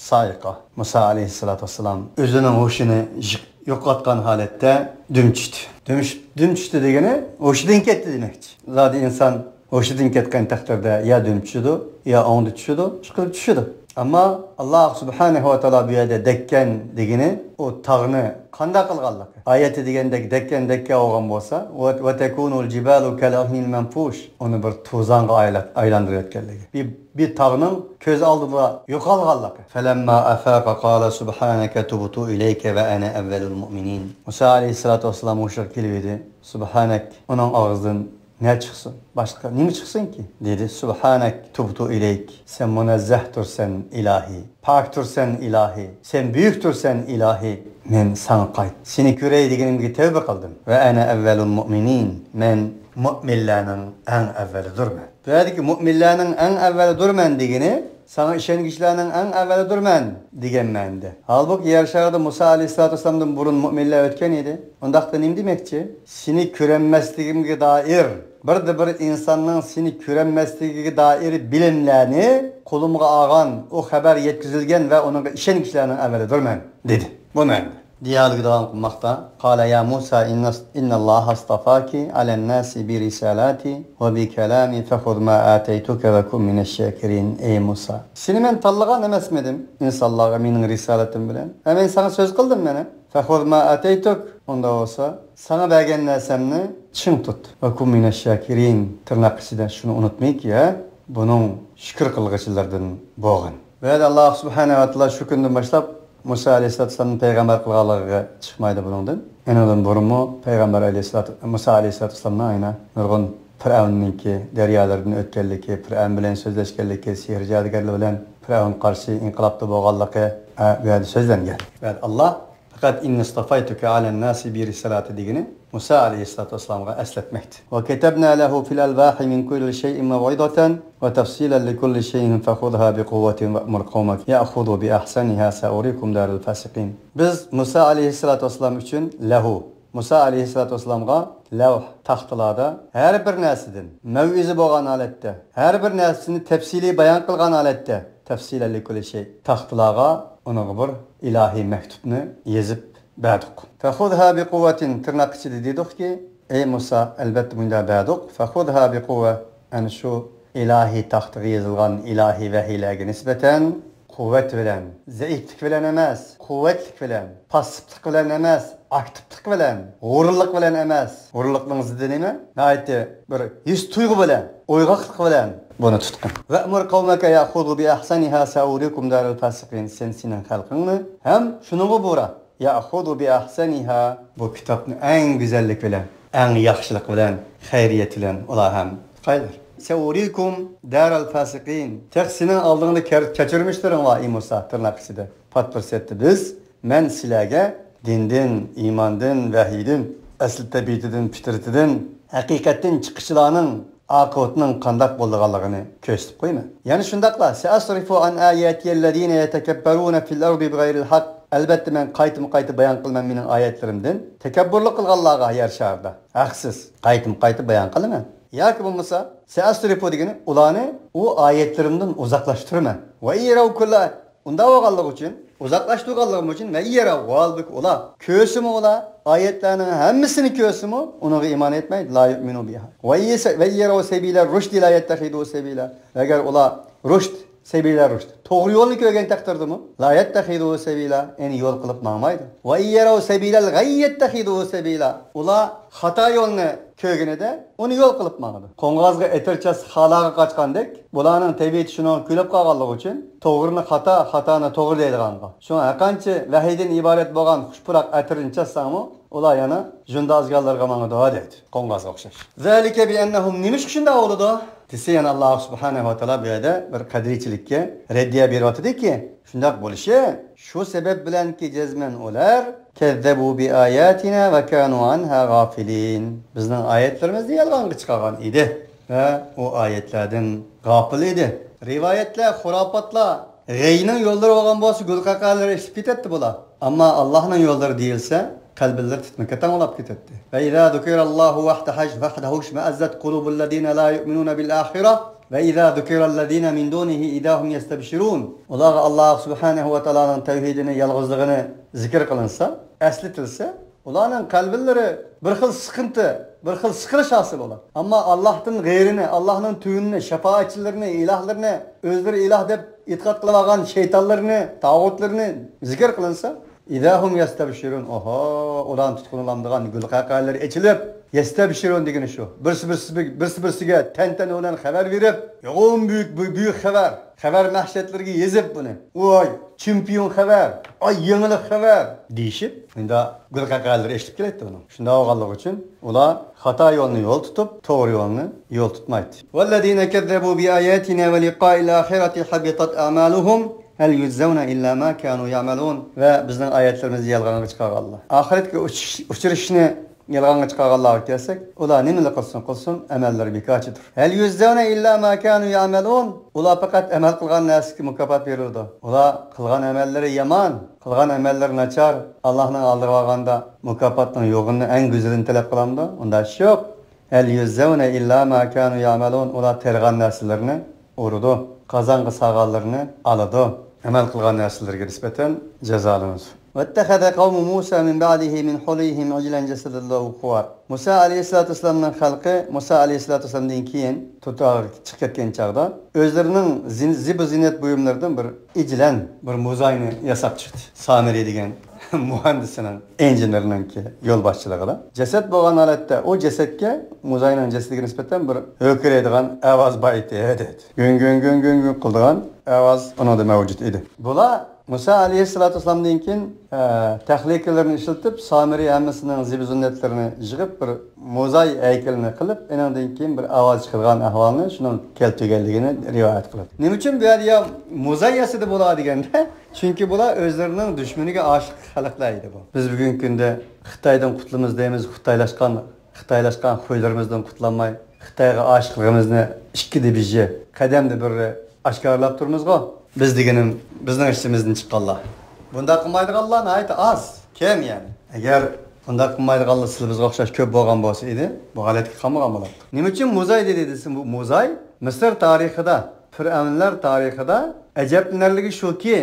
صعيقا. مۇسا ئەلەيھىسسالاتۇ ۋەسسالام ئۆزىنىڭ ھوشىنى يىق-، يوقاتقان ھالەتتە دۈم چۈشتى. دۈم چۈش-، دۈم چۈشتى دېگىنى ھوشىدىن كەتتى دېمەكچى. زادى ئىنسان ھوشىدىن كەتكەن تەقدىرىدە يا دۈم چۈشىدۇ، يا ئوڭدا چۈشىدۇ، شۇ قىلىپ چۈشىدۇ. ئەمما ئاللاھ سۇبھانەھۇ ۋە تائالا بۇ يەردە دەككەن دېگىنى ئۇ تاغنى قانداق قىلغانلىقى. ئايەتتە دېگەندەك دەككەن دەككە بولغان بولسا، ۋە، وتكون الجبال كالعهن المنفوش، ئۇنى بىر توزانغا ئايلا-، ئايلاندۇرۇۋەتكەنلىكى. بىر، بىر تاغنىڭ كۆز ئالدىدا يوقالغانلىقى. فلما أفاق قال سبحانك تبت إليك وأنا أول المؤمنين. مۇسا ئەلەيھىسسالاتۇ ۋەسسالام ھوشىغا كېلىۋىدى. سۇبھانەك، ئۇنىڭ ئاغزىدىن نە چىقسۇن؟ باشقا نېمە چىقسۇنكى؟ دېدى، سۇبھانەك تۇبتۇ ئىلەيك. سەن مۇنەززەھتۇرسەن، ئىلاھى. پاكتۇرسەن، ئىلاھى. سەن بۈيۈكتۇرسەن، ئىلاھى. مەن ساڭا قايت-، سېنى كۆرەي دېگىنىمگە تەۋبە قىلدىم. ۋە ئەنە ئەۋۋەلۇل مۇئمىنىن. مەن مۇئمىنلارنىڭ ئەڭ ئەۋۋىلىدۇرمەن. بۇ يەردىكى مۇئمىنلارنىڭ ئەڭ ئەۋۋەلىدۇرمەن دېگىنى، ساڭا ئىشەنگۈچىلەرنىڭ ئەڭ ئەۋۋەلىدۇرمەن دېگەن مەنىدە. ھالبۇكى، يەر شارىدا مۇسا ئەلەيھىسسالاتۇ ۋەسسالامدىن بۇرۇن مۇئمىنلار ئۆتكەن ئىدى. ئۇنداقتا نېمە دېمەكچى؟ سېنى كۆرەلمەسلىكىمگە دائىر، بىردە بىر ئىنساننىڭ سېنى كۆرەلمەسلىكىگە دائىر بىلىملەرنى قولۇمغا ئالغان، ئۇ خەۋەر يەتكۈزۈلگەن ۋە ئۇنىڭغا ئىشەنگۈچىلەرنىڭ ئەۋۋەلىدۇرمەن، دېدى. بۇ مەنىدە. دىيالوگى داۋام قىلماقتا. قال يا موسى إن، إن الله اصطفاك على الناس برسالاتي وبكلامي فخذ ما آتيتك وكن من الشاكرين. ئەي مۇسا، سېنى مەن تاللىغان ئەمەسمىدىم ئىنسانلارغا مېنىڭ رىسالىتىم بىلەن؟ ھە، مەن ساڭا سۆز قىلدىم مانا. فخذ ما آتيتك. ئۇنداق بولسا، ساڭا بەرگەن نەرسەمنى چىڭ تۇت. وكن من الشاكرين. تىرناق ئىچىدە شۇنى ئۇنتۇمايكى، ھە، بۇنىڭ شۈكۈر قىلغۇچىلىرىدىن بولغىن. بۇ يەردە ئاللاھ سۇبھانەھۇ ۋە تائالا شۇ كۈندىن باشلاپ مۇسا ئەلەيھىسسالاتۇ ۋەسسالامنى پەيغەمبەر قىلغانلىقىغا چىقمايدۇ بۇنىڭدىن. ئۇنىڭدىن بۇرۇنمۇ پەيغەمبەر ئەلەيھىسسالاتۇ، مۇسا ئەلەيھىسسالاتۇ ۋەسسالامنىڭ ئەينە نۇرغۇن پىرئەۋننىڭكى دەريالىرىدىن ئۆتكەنلىكى، پىرئەۋن بىلەن سۆزلەشكەنلىكى، سېھىر جادۇگەرلەر بىلەن پىرئەۋنگە قارشى ئىنقىلابتا بولغانلىقى، ئە، بۇ يەردە سۆزلەنگەن. بۇ يەردە ئاللاھ پەقەت إني اصطفيتك على الناس برسالاتي دېگىنى مۇسا ئەلەيھىسسالاتۇ ۋەسسالامغا ئەسلەتمەكتە. وكتبنا له في الألواح من كل شيء موعظة وتفصيلا لكل شيء فخذها بقوة وأمر قومك يأخذوا بأحسنها سأريكم دار الفاسقين. بىز مۇسا ئەلەيھىسسالاتۇ ۋەسسالام ئۈچۈن لەھۇ، مۇسا ئەلەيھىسسالاتۇ ۋەسسالامغا لەۋھ، تاختىلاردا ھەر بىر نەرسىدىن مەۋئىزە بولغان ھالەتتە، ھەر بىر نەرسىنى تەپسىلىي بايان قىلغان ھالەتتە، تەفسىلەن لىكۇللى شەي، تاختىلارغا ئۇنىڭغا بىر ئىلاھىي مەكتۇبنى يېزىپ بەردۇق. فخذها بقوة، تىرناق ئىچىدە دېدۇقكى، ئەي مۇسا، ئەلۋەتتە مۇنداق بەردۇق. فخذها بقوة، ئەنە شۇ ئىلاھىي تاختىغا يېزىلغان ئىلاھىي ۋەھىيلەرگە نىسبەتەن قۇۋۋەت بىلەن، زەئىپلىك بىلەن ئەمەس، قۇۋۋەتلىك بىلەن، پاسسىپلىق بىلەن ئەمەس، ئاكتىپلىق بىلەن، غۇرۇرلۇق بىلەن ئەمەس. غۇرۇرلۇقنىڭ زىددى نېمە؟ ناھايىتى بىر ھېس تۇيغۇ بىلەن، ئويغاقلىق بىلەن بۇنى تۇتقىن. وأمر قومك يأخذوا بأحسنها سأريكم دار الفاسقين. سەن سېنىڭ خەلقىڭنى ھەم شۇنىڭغا بۇيرۇ. يأخذوا بأحسنها، بۇ كىتابنى ئەڭ گۈزەللىكى بىلەن، ئەڭ ياخشىلىقى بىلەن، خەيرىيەت بىلەن ئۇلار ھەم تۇتقايلار. سأريكم دار الفاسقين. تېخى سېنىڭ ئالدىڭدا كەر-، كەچۈرمىشلىرىڭ بار، ئى مۇسا، تىرناق ئىچىدە. پات پۇرسەتتە بىز، مەن سىلەرگە دىندىن، ئىماندىن، ۋەھىيدىن، ئەسلى تەبىئىتىدىن، پىترىتىدىن، ھەقىقەتتىن چىققۇچىلارنىڭ ئاقىۋىتىنىڭ قانداق بولىدىغانلىقىنى كۆرسىتىپ قويىمەن. يەنە شۇنداقلا، سەئەسرىفۇ ئەن ئاياتىيەللەزىنە يەتەكەببەرۇنە فىل ئەردى بىغەيرىل ھەق. ئەلبەتتە، مەن قايتىمۇ قايتا بايان قىلىمەن مېنىڭ ئايەتلىرىمدىن تەكەببۇرلۇق قىلغانلارغا يەر شارىدا. ھەقسىز. قايتىمۇ قايتا بايان قىلىمەن. ياكى بولمىسا، سەئەسرىفۇ دېگىنى ئۇلارنى ئۇ ئايەتلىرىمدىن ئۇزاقلاشتۇرىمەن. ۋە يەرەۋ كۇللە ئۇنداق بولغانلىقى ئۈچۈن، ئۇزاقلاشتۇرغانلىقىم ئۈچۈن، ۋە يەرەۋ، ھالبۇكى ئۇلار كۆرسىمۇ، ئۇلار ئايەتلەرنىڭ ھەممىسىنى كۆرسىمۇ، ئۇنىڭغا ئىمان ئەتمەيدۇ. لا يۇئمىنۇ بىھا. ۋە يەس-، ۋە يەرەۋ سەبىلە رۇشدى لا يەتتەخىدۇ سەبىلە. ئەگەر ئۇلار رۇشد، سەبىلە رۇشد، توغرا يولنى كۆرگەن تەقدىردىمۇ، لا يەتتەخىدۇ سەبىلە، يەنى يول قىلىپ ماڭمايدۇ. ۋە يەرەۋ سەبىلەل غەي يەتتەخىدۇ سەبىلە. ئۇلار خاتا يولنى كۆرگىنىدە ئۇنى يول قىلىپ ماڭىدۇ. قوڭغازغا ئېتىرچاس خالاغا قاچقاندەك، بۇلارنىڭ تەبىئىتى شۇنىڭغا كۆنۈپ قالغانلىقى ئۈچۈن، توغرىنى خاتا، خاتانى توغرا دەيدىغانغا. شۇڭا ھەرقانچە ۋەھىيدىن ئىبارەت بولغان خۇش پۇراق ئەتىرنى چاچساڭمۇ، ئۇلار يەنە جۇندازگانلارغا ماڭىدۇ دەيدۇ قوڭغازغا ئوخشاش. زەلىكە بىئەننەھۇم، نېمىشقا شۇنداق بولىدۇ دېسە، يەنە ئاللاھ سۇبھانەھۇ ۋە تائالا بۇ يەردە بىر قەدرىيچىلىككە رەددىيە بېرىۋاتىدۇكى، شۇنداق بولۇشى، شۇ سەۋەب بىلەنكى جەزمەن ئۇلار كەززەبۇ بىئاياتىنا ۋە كانۇ ئەنھا غافىلىن. بىزنىڭ ئايەتلىرىمىزنى يالغانغا چىقارغان ئىدى ۋە ئۇ ئايەتلەردىن غاپىل ئىدى. رىۋايەتلەر، خۇراپاتلار، غەينىڭ يوللىرى بولغان بولسا، گۈلقەقەلەر ئېچىلىپ كېتەتتى بۇلار. ئەمما ئاللاھنىڭ يوللىرى دېيىلسە، قەلبىلىرى تىتمىكە تاڭلاپ كېتەتتى. ۋە ئىزا زۇكىراللاھۇ ۋەھدەھۇ، ۋەھدەھۇ ئىشمەئەززەت قۇلۇبۇللەزىنە لا يۇئمىنۇنە بىل ئاخىرە. ۋە ئىزا زۇكىرەللەزىنە مىن دۇنىھى ئىزا ھۇم يەستەبشىرۇن. ئۇلارغا ئاللاھ سۇبھانەھۇ ۋە تائالانىڭ تەۋھىدىنى، يالغۇزلۇقىنى زىكىر قىلىنسا، ئەسلىتىلسە، ئۇلارنىڭ قەلبىلىرى بىر خىل سىقىنتى، بىر خىل سىقىلىش ھاسىل بولىدۇ. ئەمما ئاللاھتىن غەيرىنى، ئاللاھنىڭ تۈۋىنىنى، شاپائەتچىلىرىنى، ئىلاھلىرىنى، ئۆزلىرى ئىلاھ دەپ ئېتىقاد قىلىۋالغان شەيتانلىرىنى، تاغۇتلىرىنى زىكىر قىلىنسا، ئىزا ھۇم يەستەبشىرۇن. ئوھو، ئۇلارنى تۇتقۇنلامدىغان گۈلقەقەلەر ئېچىلىپ، يەستەبشىرۇن دېگىنى شۇ. بىرسى بىرسى، بىرسى بىرسىگە تەنتەنە بىلەن خەۋەر بېرىپ، يوغان بۈيۈك، بۈ-، بۈيۈك خەۋەر، خەۋەر مەھشەتلىرىگە يېزىپ بۇنى. ۋاي، چېمپىيون خەۋەر، ئاي، يېڭىلىق خەۋەر دېيىشىپ، مۇنداق گۈلقەقەلەر ئېچىلىپ كېلەتتى ئۇنىڭ. شۇنداق بولغانلىقى ئۈچۈن ئۇلار خاتا يولنى يول تۇتۇپ، توغرا يولنى يول تۇتمايتتى. ۋەللەزىنە كەززەبۇ بىئاياتىنا ۋە لىقائىل ئاخىرەتى ھەبىتەت ئەمالۇھۇم ھەل يۇجزەۋنە ئىللا ما كانۇ يەئمەلۇن. ۋە بىزنىڭ ئايەتلىرىمىزنى يالغانغا چىقارغانلار. ئاخىرەتكە ئۇچۇش-، ئۇچرىشىشنى يالغانغا چىقارغانلارغا كەلسەك، ئۇلار نېمىلا قىلسۇن قىلسۇن، ئەمەللىرى بىكارچىدۇر. ھەل يۇجزەۋنە ئىللا ما كانۇ يەئمەلۇن. ئۇلار پەقەت ئەمەل قىلغان نەرسىگە مۇكاپات بېرىلىدۇ. ئۇلار قىلغان ئەمەللىرى يامان، قىلغان ئەمەللىرى ناچار، ئاللاھنىڭ ئالدىغا بارغاندا مۇكاپاتنىڭ يوغىنىنى ئەڭ گۈزىلىنى تەلەپ قىلامدۇ؟ ئۇنداق ئىش يوق. ھەل يۇجزەۋنە ئىللا ما كانۇ يەئمەلۇن. ئۇلار تېرىغان نەرسىلىرىنى ئۇرىدۇ، قازانغا سالغانلىرىنى ئالىدۇ. ئەمەل قىلغان نەرسىلىرىگە نىسبەتەن جازالىنىدۇ. ۋەتتەخەزە قەۋمۇ مۇسا مىن بەئدىھى مىن ھۇلىيھىم ئىجلەن جەسەدەن لەھۇ خۇۋار. مۇسا ئەلەيھىسسالاتۇ ۋەسسالامنىڭ خەلقى مۇسا ئەلەيھىسسالاتۇ ۋەسسالامدىن كېيىن، تۇرتاغا چىقىپ كەتكەن چاغدا ئۆزلىرىنىڭ زىن-، زىبۇ زىننەت بۇيۇملىرىدىن بىر ئىجلەن، بىر موزاينى ياساپ چىقتى. سامىرى دېگەن مۇھەندىسىنىڭ، ئىنژېنېرنىڭكى يولباشچىلىقىدا. جەسەت بولغان ھالەتتە، ئۇ جەسەتكە، موزاينىڭ جەسىتىگە نىسبەتەن بىر ھۆركىرەيدىغان ئاۋاز بار ئىدى، دەيدۇ. گۈڭ، گۈڭ، گۈڭ، گۈڭ، گۈڭ قىلىدىغان ئاۋاز ئۇنىڭدا مەۋجۇت ئىدى. بۇلار مۇسا ئەلەيھىسسالاتۇ ۋەسسالامدىن كېيىن، ئە، تېخنىكىلىرىنى ئىشلىتىپ، سامىرى ھەممىسىنىڭ زىبۇ زىننەتلىرىنى يىغىپ، بىر موزاي ھەيكىلىنى قىلىپ، ئېنىڭدىن كېيىن بىر ئاۋاز چىقىدىغان ئەھۋالنى شۇنىڭ كەلتۈرگەنلىكىنى رىۋايەت قىلىدۇ. نېمە ئۈچۈن بۇ يەردە يا موزاي ياسىدى بۇلار دېگەندە، چۈنكى بۇلار ئۆزلىرىنىڭ دۈشمىنىگە ئاشىق خەلقلەر ئىدى بۇ. بىز بۈگۈنكى كۈندە خىتايدىن قۇتۇلىمىز دەيمىز، خىتايلاشقان، خىتايلاشقان خۇيلىرىمىزدىن قۇتۇلالماي، خىتايغا ئاشىقلىقىمىزنى ئىككىدە بىژى، قەدەمدە بىرى ئاشكارىلاپ تۇرىمىزغۇ. بىز دېگىنىم بىزنىڭ ئىچىمىزدىن چىققانلار. بۇنداق قىلمايدىغانلار ناھايىتى ئاز. كەم يەنى. ئەگەر بۇنداق قىلمايدىغانلار سىلە بىزگە ئوخشاش كۆپ بولغان بولسا ئىدى، بۇ ھالەتكە قالمىغان بولاتتۇق. نېمە ئۈچۈن موزاي دېدى دېسە، بۇ موزاي مىسىر تارىخىدا، پىرئەۋنلەر تارىخىدا ئەجەبلىنەرلىكى شۇكى،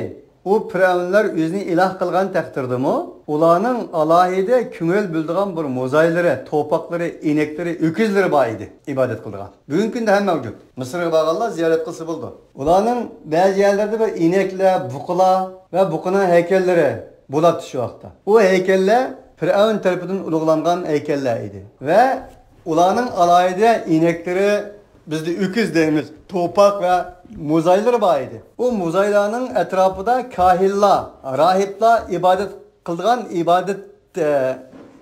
ئۇ پىرئەۋنلەر ئۆزىنى ئىلاھ قىلغان تەقدىردىمۇ، ئۇلارنىڭ ئالاھىدە كۆڭۈل بۆلىدىغان بىر موزايلىرى، توپاقلىرى، ئىنەكلىرى، ئۆكۈزلىرى بار ئىدى ئىبادەت قىلىدىغان. بۈگۈنكى كۈندە ھەم مەۋجۇت. مىسىرغا بارغانلار زىيارەت قىلسا بولىدۇ. ئۇلارنىڭ بەزى يەرلىرىدە بىر ئىنەكلەر، بۇقىلار ۋە بۇقىنىڭ ھەيكەللىرى بولاتتى شۇ ۋاقىتتا. ئۇ ھەيكەللەر پىرئەۋن تەرىپىدىن ئۇلۇغلانغان ھەيكەللەر ئىدى. ۋە ئۇلارنىڭ ئالاھىدە ئىنەكلىرى، بىزدە ئۆكۈز دەيمىز، توپاق ۋە موزايلىرى بار ئىدى. ئۇ موزايلارنىڭ ئەتراپىدا كاھىنلار، راھىبلار ئىبادەت قىلىدىغان ئىبادەت، ئە،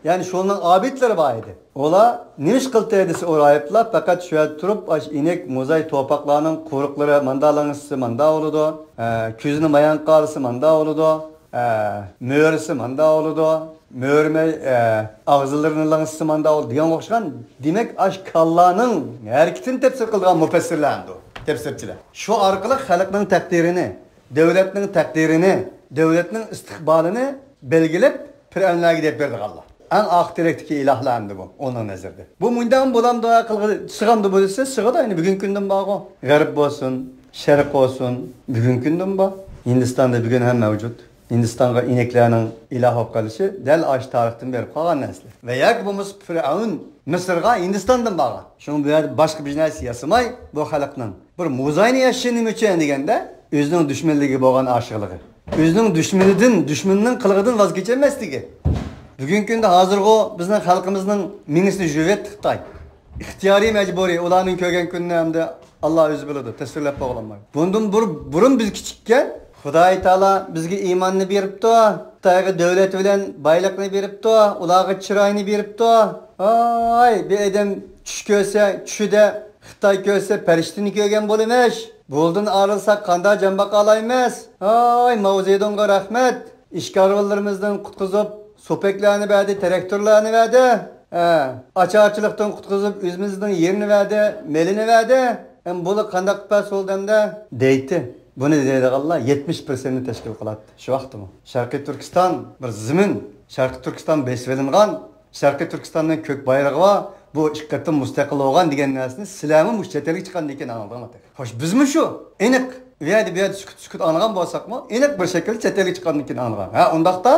يەنى شۇنىڭ ئابىدلىرى بار ئىدى. ئۇلار نېمە ئىش قىلدى دېسە، ئۇ راھىبلار پەقەت شۇ يەردە تۇرۇپ، ئاش ئىنەك، موزاي، توپاقلارنىڭ قورۇقلىرى ماندا لىڭشىسا ماندا بولىدۇ، ئە، كۆزىنى مايان قارىسا ماندا بولىدۇ، ئە، مۆرىسى ماندا بولىدۇ، مۆرىمەي، ئە، ئاغزىلىرىنى لىڭشىسا ماندا بولىدۇ دېگەنگە ئوخشىغان، دېمەك، ئاش كاللانىڭ ھەرىكىتىنى تەپسىر قىلىدىغان مۇپەسسىرلەر ئەمدى، تەپسىرچىلەر. شۇ ئارقىلىق خەلقنىڭ تەقدىرىنى، دۆلەتنىڭ تەقدىرىنى، دۆلەتنىڭ ئىستىقبالىنى بەلگىلەپ، پىرئەۋنلەرگە دەپ بېرىدىغانلار. ئەڭ ئاخىرەكتىكى ئىلاھلار ئەمدى بۇ، ئۇنىڭ نەزىرىدە. بۇ مۇنداقمۇ بولامدۇ، قىلغىلى سىغامدۇ بۇ دېسە، سىغىدۇ. ئەمدى بۈگۈنكى كۈندىمۇ بارغۇ. غەرب بولسۇن، شەرق بولسۇن، بۈگۈنكى كۈندىمۇ بار. ھىندىستاندا بۈگۈن ھەم مەۋجۇت. ھىندىستانغا ئىنەكلەرنىڭ ئىلاھ بولۇپ قېلىشى دەل ئاشۇ تارىختىن بېرىپ قالغان نەرسىلەر. ۋە ياكى بولمىسا پىرئەۋن مىسىرغا ھىندىستاندىن بارغان. شۇڭا بۇ يەردە باشقا بىر نەرسە ياسىماي، بۇ خەلقنىڭ بىر موزاينى ياسىشى نېمە ئۈچۈن دېگەندە، ئۆزىنىڭ دۈشمەنلىرىگە بولغان ئاشىقلىقى. ئۆزىنىڭ دۈشمىنىدىن، دۈشمىنىنىڭ قىلىقىدىن ۋاز كېچەلمەسلىكى. بۈگۈنكى كۈندە ھازىرغۇ بىزنىڭ خەلقىمىزنىڭ مېڭىسىنى يۇيۇۋەتتى خىتاي. ئىختىيارىي مەجبۇرىي، ئۇلارنىڭ كۆرگەن كۈنىنى ئەمدى ئاللا ئۆزى بىلىدۇ، تەسۋىرلەپ بولغىلىمايدۇ. بۇندىن بۇر-، بۇرۇن بىز كىچىككەن، خۇدايى تائالا بىزگە ئىماننى بېرىپتۇ، خىتايغا دۆلەت بىلەن بايلىقنى بېرىپتۇ، ئۇلارغا چىراينى بېرىپتۇ. ۋاي، بىر ئادەم چۈش كۆرسە، چۈشىدە خىتاي كۆرسە پەرىشتىنى كۆرگەن بولىمىش. بۇلدىن ئايرىلساق قانداق جان باقالايمىز؟ ھاي، ماۋزېدۇڭغا رەھمەت. ئىشكارۋانلىرىمىزدىن قۇتقۇزۇپ، سوپەكلەرنى بەردى، تراكتورلارنى بەردى. ھە، ئاچارچىلىقتىن قۇتقۇزۇپ، ئۆزىمىزنىڭ يېرىنى بەردى، مېلىنى بەردى. ئەمما بۇلار قانداق قىلىپ بەرسە بولدى ئەمدى؟ دەيتتى. بۇنى دەيدىغانلار يەتمىش پىرسەنتنى تەشكىل قىلاتتى شۇ ۋاقىتتىمۇ. شەرقىي تۈركىستان بىر زېمىن، شەرقىي تۈركىستان بېسىۋېلىنغان، شەرقىي تۈركىستاننىڭ كۆك بايرىغى بار، بۇ ئىككى قېتىم مۇستەقىل بولغان دېگەن نەرسىنى سىلەرمۇ مۇشۇ چەت ئەلگە چىققاندىن كېيىن ئاڭلىدىڭلار. خوش، بىزمۇ شۇ. ئېنىق. ئۇ يەردە، بۇ يەردە سۈكۈت، سۈكۈت ئاڭلىغان بولساقمۇ، ئېنىق بىر شەكىلدە چەت ئەلگە چىققاندىن كېيىن ئاڭلىغان. ھە، ئۇنداقتا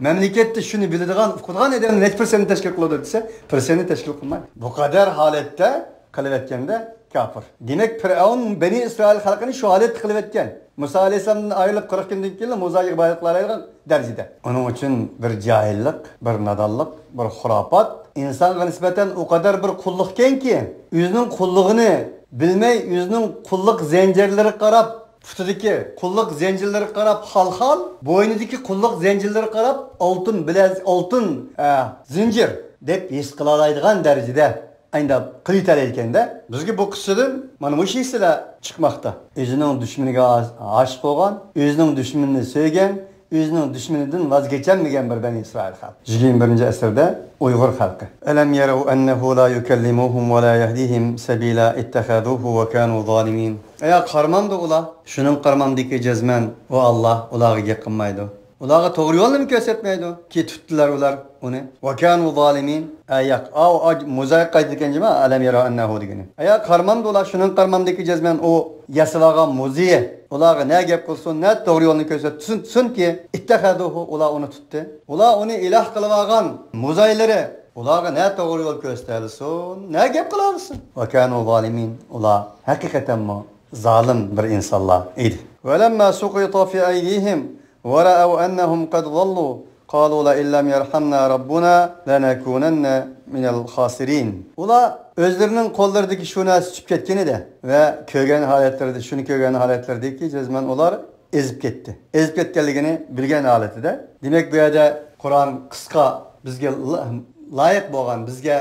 مەملىكەتتە شۇنى بىلىدىغان، ئۇقىدىغان ئادەم نەچچە پىرسەنتنى تەشكىل قىلىدۇ دېسە، پىرسەنتنى تەشكىل قىلمايدۇ. بۇ قەدەر ھالەتتە قىلىۋەتكەندە كاپىر. دېمەك، پىرئەۋن بەنى ئىسرائىل خەلقىنى شۇ ھالەتتە قىلىۋەتكەن. مۇسا ئەلەيھىسسالامدىن ئايرىلىپ قىرىق كۈندىن كېيىنلا موزايغا ئىبادەت قىلالايدىغان دەرىجىدە. ئۇنىڭ ئۈچۈن بىر جاھىللىق، بىر نادانلىق، بىر خۇراپات. ئىنسانغا نىسبەتەن ئۇ قەدەر بىر قۇللۇقكەنكى، ئۆزىنىڭ قۇللۇقىنى بىلمەي، ئۆزىنىڭ قۇللۇق زەنجىرلىرىغا قاراپ، پۇتىدىكى قۇللۇق زەنجىرلىرىغا قاراپ خال-خال، بوينىدىكى قۇللۇق زەنجىرلىرىغا قاراپ ئالتۇن بىلەز-، ئالتۇن، ئە، زەنجىر دەپ ھېس قىلالايدىغان دەرىجىدە ئاينداپ قىلىۋېتەلەيدىكەن-دە. بىزگە بۇ قىسسىدىن مانا مۇشۇ ھېسسىلەر چىقماقتا. ئۆزىنىڭ دۈشمىنىگە ئا-، ئاشىق بولغان، ئۆزىنىڭ دۈشمىنىنى سۆيگەن، ئۆزىنىڭ دۈشمىنىدىن ۋاز كېچەلمىگەن بىر بەنى ئىسرائىل خەلقى. يىگىرمە بىرىنچى ئەسىردە ئۇيغۇر خەلقى. ألم يروا أنه لا يكلمهم ولا يهديهم سبيلا اتخذوه وكانوا ظالمين. ئايا قارىمامدۇ ئۇلار؟ شۇنىڭ قارىمامدىكى جەزمەن ئۇ ئاللا ئۇلارغا گەپ قىلمايدۇ. ئۇلارغا توغرا يولنىمۇ كۆرسەتمەيدۇ. كى تۇتتىلار ئۇلار ئۇنى. وكانوا ظالمين. ئە، ياق. ئاۋۇ، ئاج-، موزايغا قايتىدىكەن جىما، ألم يروا أنه دېگىنى. ئايا قارىمامدۇ ئۇلار شۇنىڭ قارىمامدىكى جەزمەن ئۇ ياسىۋالغان موزىيى. ئۇلارغا نە گەپ قىلسۇن، نە توغرا يولنى كۆرسەتسۇن، چۈنكى اتخذوه، ئۇلار ئۇنى تۇتتى. ئۇلار ئۇنى ئىلاھ قىلىۋالغان موزايلىرى. ئۇلارغا نە توغرا يول كۆرسىتەلىسۇن، نە گەپ قىلالىسۇن. وكانوا ظالمين. ئۇلار ھەقىقەتەنمۇ زالىم بىر ئىنسانلار ئىدى. ولما سقط في أيديهم ورأوا أنهم قد ضلوا قالوا لئن لم يرحمنا ربنا لنكونن من الخاسرين. ئۇلار ئۆزلىرىنىڭ قوللىرىدىكى شۇ نەرسە چۈشۈپ كەتكىنىدە ۋە كۆرگەن ھالەتلىرىدە، شۇنى كۆرگەن ھالەتلىرىدىكى جەزمەن ئۇلار ئېزىپ كەتتى. ئېزىپ كەتكەنلىكىنى بىلگەن ھالىتىدە. دېمەك، بۇ يەردە قۇرئان قىسقا، بىزگە لا-، لايىق بولغان، بىزگە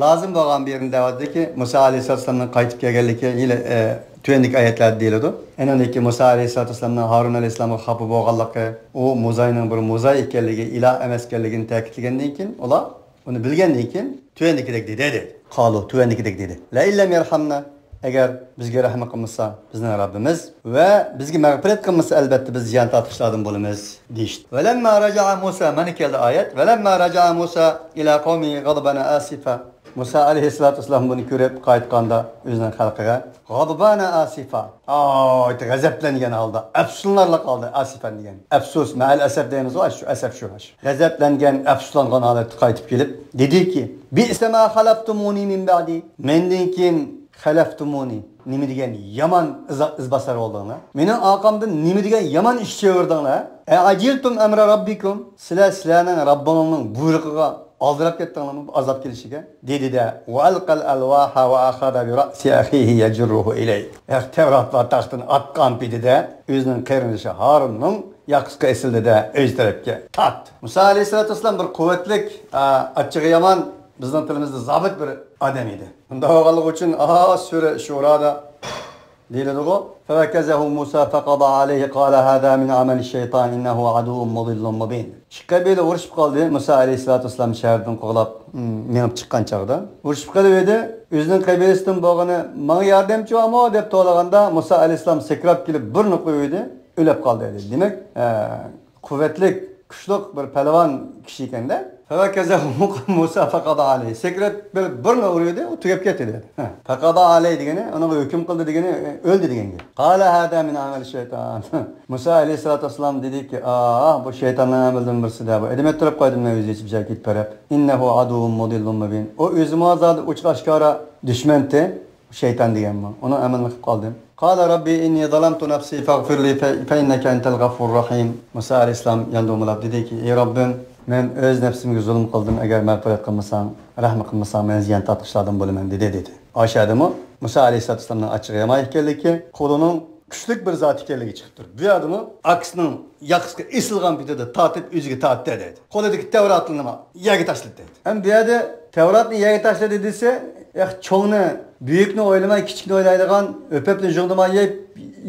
لازىم بولغان بىر يېرىنى دەۋاتىدۇكى، مۇسا ئەلەيھىسسالام قايتىپ كەلگەنلىكى، يەنە، ئە، تۆۋەندىكى ئايەتلەردە دېيىلىدۇ. ئەنە ئۇندىكى مۇسا ئەلەيھىسسالام ھارۇن ئەلەيھىسسالامغا خاپا بولغانلىقى، ئۇ موزاينىڭ بىر موزاي ئىكەنلىكى، ئىلاھ ئەمەس ئىكەنلىكىنى تەكىتلىگەندىن كېيىن، ئۇلار ئۇنى بىلگەندىن كېيىن تۆۋەندىكىدەك دېدى، دېدى. قالوا، تۆۋەندىكىدەك دېدى. لئن لم يرحمنا، ئەگەر بىزگە رەھمى قىلمىسا بىزنىڭ رەببىمىز ۋە بىزگە مەغپىرەت قىلمىسا، ئەلبەتتە بىز زىيان تارتقۇچىلاردىن بولىمىز، دېيىشتى. ولما رجع موسى، مانا كەلدى ئايەت. ولما رجع موسى إلى قومه غضبان آسفا. مۇسا ئەلەيھىسسالاتۇ ۋەسسالام بۇنى كۆرۈپ قايتقاندا ئۆزىنىڭ خەلقىگە، غضبان آسفا، ناھايىتى غەزەپلەنگەن ھالدا، ئەپسۇسلىنارلىق ھالدا، ئاسىفەن دېگەن ئەپسۇس، مەئەل ئەسەپ دەيمىزغۇ، شۇ ئەسەپ شۇ. غەزەپلەنگەن، ئەپسۇسلانغان ھالەتتە قايتىپ كېلىپ، دېدىكى، بئس ما خلفتموني من بعدي، مەندىن كېيىن خەلەفتۇمۇنى، نېمە دېگەن يامان ئىز-، ئىزباسار بولدۇڭلار؟ مېنىڭ ئارقامدىن نېمە دېگەن يامان ئىش چېۋىردىڭلار؟ ئەئەجىلتۇم ئەمرە رەببىكۇم؟ سىلەر سىلەرنىڭ رەببىڭلارنىڭ بۇيرۇقىغا ئالدىراپ كەتتىڭلارمۇ ئازاب كېلىشىگە؟ دېدى-دە، ۋەئەلقەل ئەلۋاھە ۋەئەخەزە بىرەئسى ئەخىھى يەجۇررۇھۇ ئىلەيھ. ھەق تەۋرات ۋە تاختىنى ئاتقان پېتىدە ئۆزىنىڭ قېرىندىشى ھارۇننىڭ ياقىسىغا ئېسىلدى-دە، ئۆز تەرەپكە تارتتى. مۇسا ئەلەيھىسسالاتۇ ۋەسسالام بىر قۇۋۋەتلىك، ئا، ئاچچىقى يامان، بىزنىڭ تىلىمىزدا زابىت بىر ئادەم ئىدى. شۇنداق بولغانلىقى ئۈچۈن، ئاھا، سۈرە شۇرادا دېيىلىدىغۇ. فوكزه موسا فقضا عليه قال هذا من عمل الشيطان إنه عدو مضل مبين. ئىككى قەبىلە ئۇرۇشۇپ قالدى. مۇسا ئەلەيھىسسالاتۇ ۋەسسالام شەھەردىن قوغلاپ، م، مېڭىپ چىققان چاغدا. ئۇرۇشۇپ قېلىۋىدى. ئۆزىنىڭ قەبىلىسىدىن بولغىنى، ماڭا ياردەمچى بارمۇ دەپ توۋلىغاندا، مۇسا ئەلەيھىسسالام سەكرەپ كېلىپ بىرنى قويۇۋىدى، ئۆلۈپ قالدى دېدى. دېمەك، ئە، قۇۋۋەتلىك، كۈچلۈك بىر پەلۋان كىشى ئىكەندە. فوكزه موسا فقضا عليه. سەكرەپ بىر، بىرنى ئۇرۇۋىدى، ئۇ تۈگەپ كەتتى دېدى. ھە. فقضا عليه دېگىنى، ئۇنىڭغا ھۆكۈم قىلدى دېگىنى، ئۆلدى دېگەن گەپ. قال هذا من عمل الشيطان. مۇسا ئەلەيھىسسالاتۇ ۋەسسالام دېدىكى، ئاھ، بۇ شەيتاننىڭ ئەمىلىدىن بىرسى دە، بۇ ئەدىمەت تۇرۇپ قويدۇم مەن ئۆزى ھېچ بىر جايغا كېتىپ بېرىپ. إنه عدو مضل مبين. ئۇ ئۆزىمۇ زادى ئوچۇق ئاشكارا دۈشمەنتى، شەيتان دېگەنمۇ. ئۇنىڭ ئەمىلىنى قىلىپ قالدىم. قال رب إني ظلمت نفسي فاغفر لي ف-، فإنك أنت الغفور الرحيم. مۇسا ئەلەيھىسسالام يەنە دومىلاپ دېدىكى، ئى رەببىم، مەن ئۆز نەپسىمگە زۇلۇم قىلدىم، ئەگەر مەغپىرەت قىلمىساڭ، رەھمە قىلمىساڭ، مەن زىيان تارتقۇچىلاردىن بولىمەن دېدى، دېدى. ئاشۇ يەردىمۇ مۇسا ئەلەيھىسسالاتۇ ۋەسسالامنىڭ ئاچچىقى يامان ئىكەنلىكى، قولىنىڭ كۈچلۈك بىر زات ئىكەنلىكى چىقىپ تۇرۇپ، بۇ يەردىمۇ ئاكىسىنىڭ ياقىسىغا ئېسىلغان پېتىدە تارتىپ ئۆزىگە تارتتى دەيدۇ. قولىدىكى تەۋراتنىمۇ يەرگە تاشلىدى دەيدۇ. ئەمما بۇ يەردە تەۋراتنى يەرگە تاشلىدى دېسە، ياق، چوڭنى، بۈيۈكنى ئويلىماي، كىچىكنى ئويلايدىغان، ئۆپۈپنى جۇغدىماي يەپ،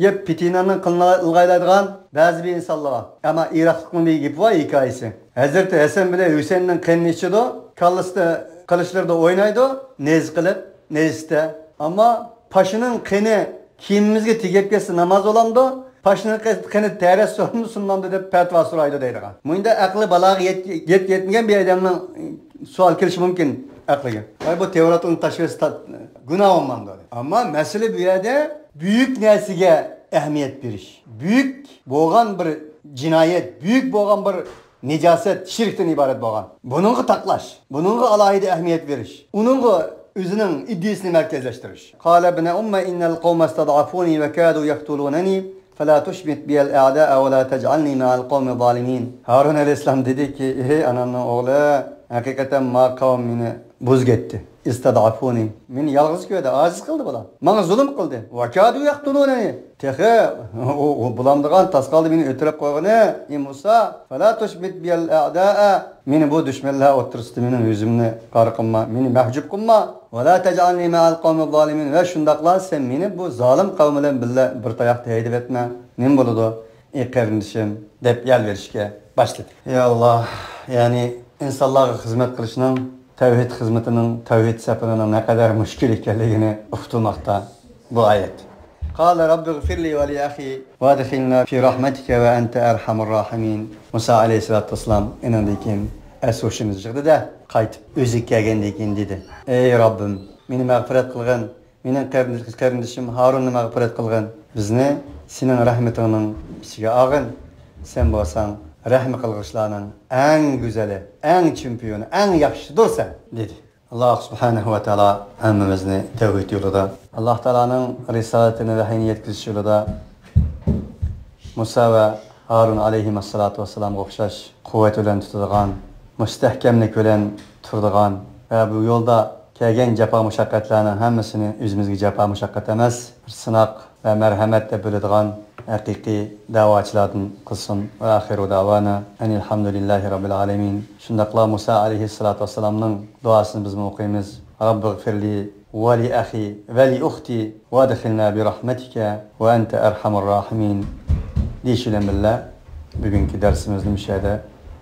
يەپ پېتىناننى قىلىنغايلايدىغان بەزى بىر ئىنسانلار بار. ئەمما ئىراقلىقنىڭ بىر گېپى بار، ھېكايىسى. ھەزرىتى ھەسەن بىلەن ھۈسەيننىڭ قېنىنى ئىچىدۇ، كاللىسىدا، قىلىچلىرىدا ئوينايدۇ، نەيزە قىلىپ، نەيزىسىدە. ئەمما پاشىنىڭ قېنى كىيىمىمىزگە تېگىپ كەتسە ناماز بولامدۇ؟ پاشىنىڭ قېنى تەرەت سۇنامدۇ دەپ پەتىۋا سورايدۇ دەيدىغان. مۇنداق ئەقلى بالاغا يەت-، يەت-، يەتمىگەن بىر ئادەمنىڭ سوئال كېلىشى مۇمكىن ئەقلىگە. ۋاي، بۇ تەۋراتنى تاشلىۋەتسە تا-، گۇناھ بولمامدۇ؟ ئەمما مەسىلە بۇ يەردە بۈيۈك نەرسىگە ئەھمىيەت بېرىش. بۈيۈك بولغان بىر جىنايەت، بۈيۈك بولغان بىر نىجاسەت، شىركتىن ئىبارەت بولغان. بۇنىڭغا تاقلاش، بۇنىڭغا ئالاھىدە ئەھمىيەت بېرىش، ئۇنىڭغا ئۆزىنىڭ ئىدىيىسىنى مەركەزلەشتۈرۈش. قال ابن أم إن القوم استضعفوني وكادوا يقتلونني فلا تشمت بي الأعداء ولا تجعلني مع القوم الظالمين. ھارۇن ئەلەيھىسسالام دېدىكى، ئېي ئانامنىڭ ئوغلى، ھەقىقەتەن ما قەۋم مېنى بۇزۇپ كەتتى. استضعفوني. مېنى يالغۇز كۆردى، ئاجىز قىلدى بۇلار. ماڭا زۇلۇم قىلدى. وكادوا يقتلونني. تېخى ئۇ، ئۇ بۇلامدىغان تاسقالدا مېنى ئۆلتۈرۈپ قويغىنى. ئى مۇسا، فلا تشمت بي الأعداء. مېنى بۇ دۈشمەنلەر ئوتتۇرىسىدا مېنىڭ يۈزۈمنى قارا قىلما، مېنى مەھجۇپ قىلما. ولا تجعلني مع القوم الظالمين. ۋە شۇنداقلا سەن مېنى بۇ زالىم قەۋم بىلەن بىللە بىر تاياقتا ھەيدىۋەتمە. نېمە بولىدۇ؟ ئى قېرىندىشىم، دەپ يالۋېرىشكە باشلىدى. يا ئاللا، يەنى ئىنسانلارغا خىزمەت قىلىشنىڭ، تەۋھىد خىزمىتىنىڭ، تەۋھىد سەپىرىنىڭ نەقەدەر مۈشكۈل ئىكەنلىكىنى ئۇقتۇرماقتا بۇ ئايەت. قال رب اغفر لي ولأخي وأدخلنا في رحمتك وأنت أرحم الراحمين. مۇسا ئەلەيھىسسالاتۇ ۋەسسالام ئېنىڭدىن كېيىن ئەس ھوشىنى يىغدى-دە، قايتىپ ئۆزىگە كەلگەندىن كېيىن دېدى، ئەي رەببىم، مېنى مەغپىرەت قىلغىن، مېنىڭ قېرىندىش-، قېرىندىشىم ھارۇننى مەغپىرەت قىلغىن. بىزنى سېنىڭ رەھمىتىڭنىڭ ئىچىگە ئالغىن. سەن بولساڭ رەھمە قىلغۇچىلارنىڭ ئەڭ گۈزەلى، ئەڭ چېمپىيونى، ئەڭ ياخشىسىدۇرسەن، دېدى. ئاللا سۇبھانەھۇ ۋە تائالا ھەممىمىزنى تەۋھىد يولىدا، ئاللا تائالانىڭ رىسالىتىنى، ۋەھيىنى يەتكۈزۈش يولىدا مۇسا ۋە ھارۇن ئەلەيھىمەسسالاتۇ ۋەسسالامغا ئوخشاش قۇۋۋەت بىلەن تۇتىدىغان، مۇستەھكەملىك بىلەن تۇرىدىغان ۋە بۇ يولدا كەلگەن جاپا مۇشەققەتلەرنىڭ ھەممىسىنى ئۆزىمىزگە جاپا مۇشەققەت ئەمەس، بىر سىناق ۋە مەرھەمەت دەپ بىلىدىغان ھەقىقىي دەۋاچىلاردىن قىلسۇن. ۋە ئاخىرۇ دەۋانا ئەنىلھەمدۇلىللاھى رەببىل ئالەمىن. شۇنداقلا مۇسا ئەلەيھىسسالاتۇ ۋەسسالامنىڭ دۇئاسىنى بىزمۇ ئوقۇيمىز. رەببىغفىرلى ۋەلىئەخى ۋەلىئۇختى ۋەدخىلنا بىرەھمەتىكە ۋە ئەنتە ئەرھەمۇر راھىمىن دېيىش بىلەن بىللە، بۈگۈنكى دەرسىمىزنى مۇشۇ يەردە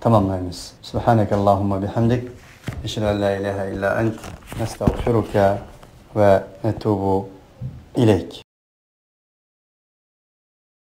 تاماملايمىز. سۇبھانەكەللاھۇممە بىھەمدىك. ئەشھەدۇ ئەن لا ئىلاھە ئىللا ئەنت. نەستەغفىرۇكە ۋە نەتۇبۇ ئىلەيك.